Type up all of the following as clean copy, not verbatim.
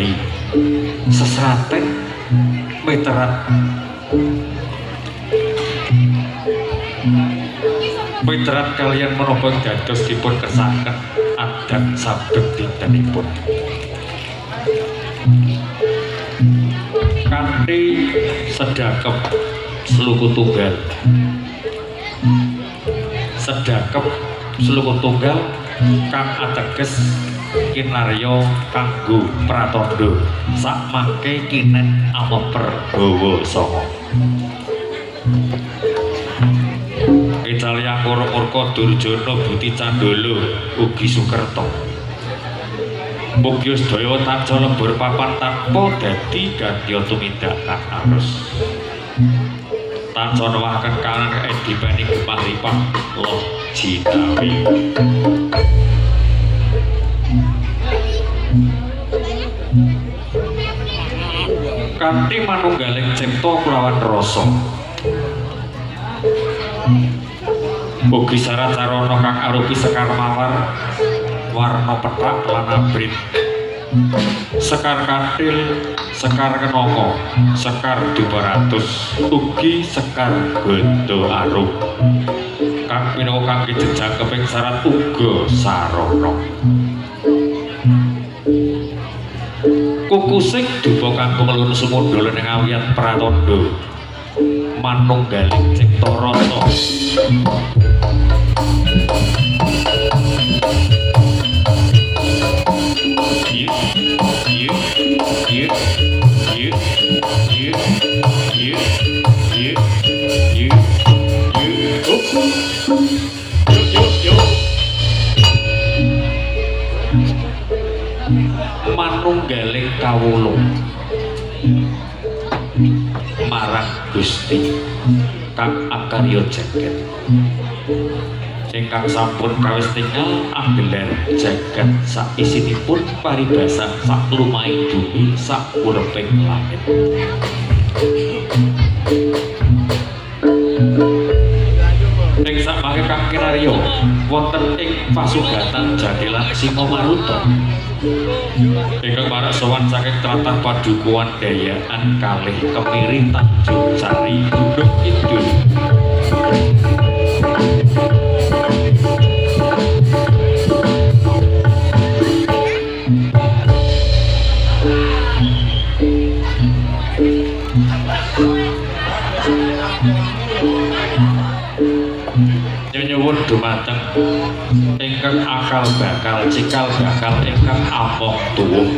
anggadhahi sesraten miterat miterat kalian menapa dados dipun kersakaken adat saben dintenipun. Kanthi sedakep sluku tunggal, sedakep sluku tunggal kang ateges kinarya kanggo pratandha sakmangke kinen ameper gawa sanga. Italia Koro Murka Durjana Buti Candala ugi Sukerta. Mugi sedaya tansah lebur papan tanpa dadi gandya tumindak kang alus. Tansah newahaken kahanan edipeni gemah ripah loh jinawi. Kanthi manunggaling cipta kulawan rasa. Ugi syarat carana kang arupi sekar mawar warna pethak lan abrit, sekar kanthil, sekar kenanga, sekar duparatus, ugi sekar ganda arum kang minangka kangge jejangkeping syarat uga sarana. Kukusing dupa kanggo melun sumandala ing awiyat pratandha manunggaling cipta rasa. Manunggaling kawula marang Gusti kang akarya jagat ingkang sampun kawis tingal anggelar jagat saisinipun paribasan sak lumahing bumi sak ureping langit. Ing sakmangke kang kinarya wonten ing pasugatan Jathilan Singomaruta ingkang marak sowan saking tlatah Padukuhan Dayaan kalih Kemiri Tanjung Sari Gunung Kidul. Nyuwun dumateng ingkang akal bakal cikal bakal ingkang among tuwuh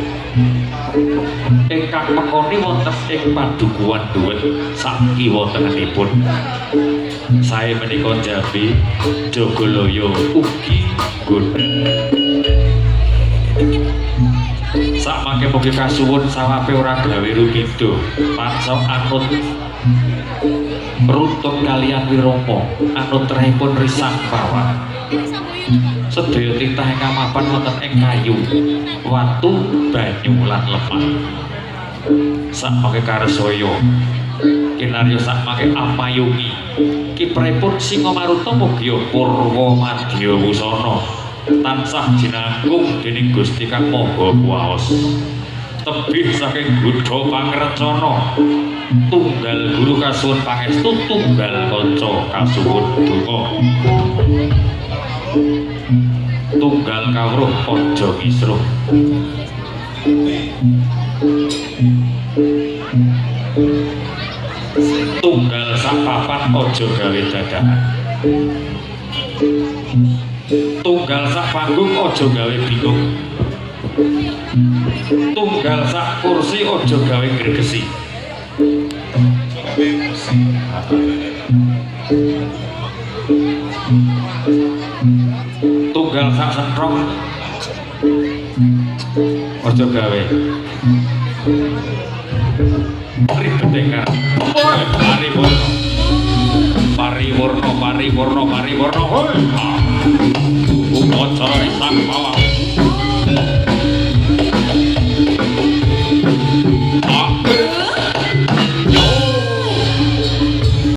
ingkang mengkoni wonten ing padukuhan Duwet sakiwa tengenipun. Sae menika Jambi Jogoloyo ugi Gondang. Sakmangke mugi kasuwun sawape ora gawe rubida tansah anut runtut kalian wirama anut trehipun risang pawang. Sedaya titah ingkang mapan wonten ing kayu, watu, banyu lan lemah. Sakmangke karesaya kinarya sakmangke amayungi kiprahipun Singomaruta mugia purwa madya wusana tansah jinangkung dening Gusti Kang Maha Kuwaos. Tebih saking gudha pangrencana tunggal guru kasuwun pangestu tunggal kanca kasuwun donga tunggal kawruh aja ngisruh. Tunggal sak papan aja gawe dadakan. Tunggal sak panggung aja gawe bingung. Tunggal sak kursi aja gawe gregesi. Tunggal sak sentrong aja gawe ribet ingkang paripurna paripurna paripurna paripurna. Upacara sang pawang.